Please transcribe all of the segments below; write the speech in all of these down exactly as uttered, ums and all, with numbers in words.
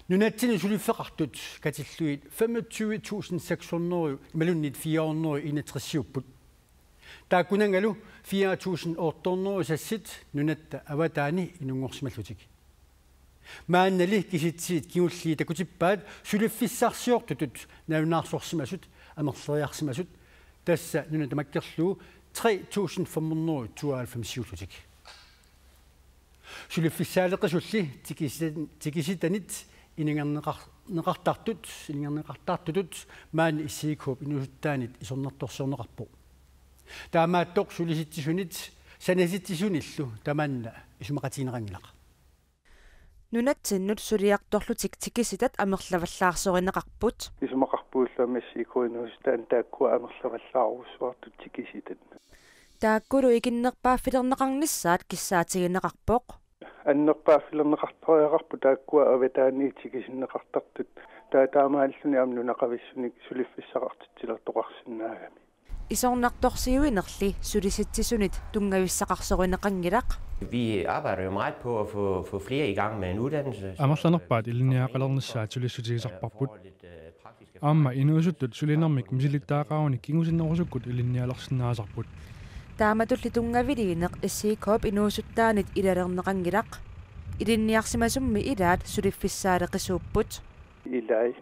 Nunatsinni suliffeqartut katillugit femogtyve tusind seks hundrede imaluunniit fire hundrede enogtresiupput. Taakkunanngalu fire tusind otte hundrede sassit nunatta avataani inunngorsimallutik. Maannali kisitsit kingulliit takutippaat suliffissarsiortutut nalunaarsorsimasut amerleriarsimasut, tassa nuna tamakkerlugu tre tusind fem hundrede tooghalvfemsiullutik. Suliffissaaleqisulli tikisitan-, tikisitanit inungerneqar-, neqartartut, inungerneqartartutut maani S I K-p inuusuttaanit isornartorsiorneqarpoq. Taamaattoq sulisitsisunit sanasitsisunillu tamanna isumaqatigineqanngilaq. Nunatsinnut suliartorlutik tikisitat amerlavallaarsorinneqarput. Isumaqarpugullu aamma S I K-p inuusuttaanit taakkua amerlavallaarujussuartut tikisitat. Taakkulu ikinnerpaaffilerneqarnissaat kissaatigineqarpoq. Annerpaaffilerneqartariaqarput taakkua avataani tikisinneqartartut. Taa-, taamaalilluni aamma nunaqavissunik suliffissaqartitsilertoqarsinnaagami. Isornartorsiuinerli sulisitsisunit tunngavissaqarsorineqanngilaq. Vi arbejder jo meget på at få, få flere i gang med en uddannelse. Amerlanerpaat ilinniagaqalernissaat sulissutigisarparput. Aamma inuusuttut sulinermik misilittagaqarunik kingusinnerusukkut ilinnialersinnaasarput. Taamatulli tunngaviliineq S I K-p inuusuttaanit ilalerneqanngilaq. Ilinniarsimasummi ilaat suliffissaaleqisuupput. Ilai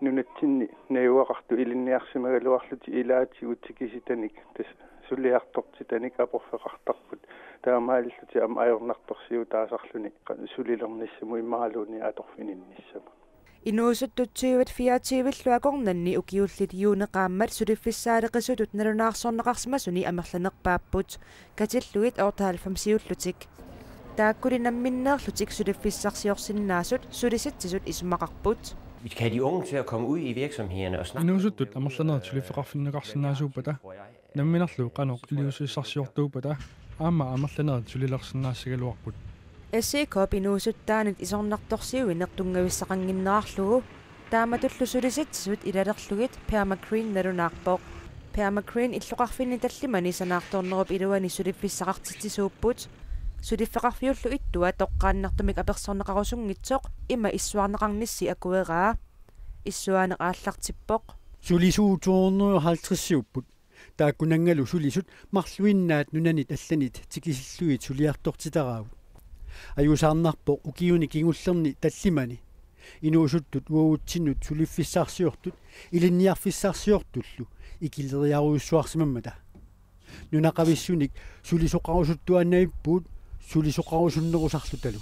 nunatsinni najugaqartut ilinniarsimagaluarlutik ilaatigut tikisitanik, tassa suliartortitanik aporfeqartarput. Taamaalillutik aamma ajornartorsiutaasarluni qa-, sulilernissamut imaluunniit atorfininnissamut. Inuusuttut tyve fireogtyve-llu akornanni ukiullit juunit qaammat suliffissaaleqisutut nalunaarsorneqarsimasuni amerlanerpaapput, katillugit otteoghalvfemsiullutik. Taakkuli namminneerlutik suliffissarsiorsinnaasut sulisitsisut isumaqarput. Vi skal have de unge til at komme ud i virksomhederne og snakke. Inuusuttut amerlanerit suliffeqarfinneqarsinnaasuuppata, namminerlu qanoq iliuusissarsiortuuppata, aamma amerlanerit sulilersinnaassagaluarput. S I K-p inuusuttaanit isornartorsiuineq tunngavissaqannginnerarlugu taamatullu sulisitsisut ilalerlugit Permagreen nalunaarpoq. Permagreen illoqarfinni tallimani sanaartornerup iluani suliffissaqartitsisuupput. Suliffeqarfiullu ittua toqqaannartumik apersorneqarusunngitsoq ima issuarneqarnissi akueraa. Issuaaneq aallartippoq. Sulisut to hundrede og halvtreds-iupput. Taakkunanngalu sulisut marluinnaat nunanit allanit tikisillugit suliartortitaraavut. Ajuusaarnarpoq ukiuni kingullerni tallimani inuusuttut uagutsinnut suliffissarsiortut ilinniarfissarsiortullu ikileriarujussuarsimammata. Nunaqavissunik sulisoqarusuttuaannavippugut sulisoqarusunnerusarlutalu.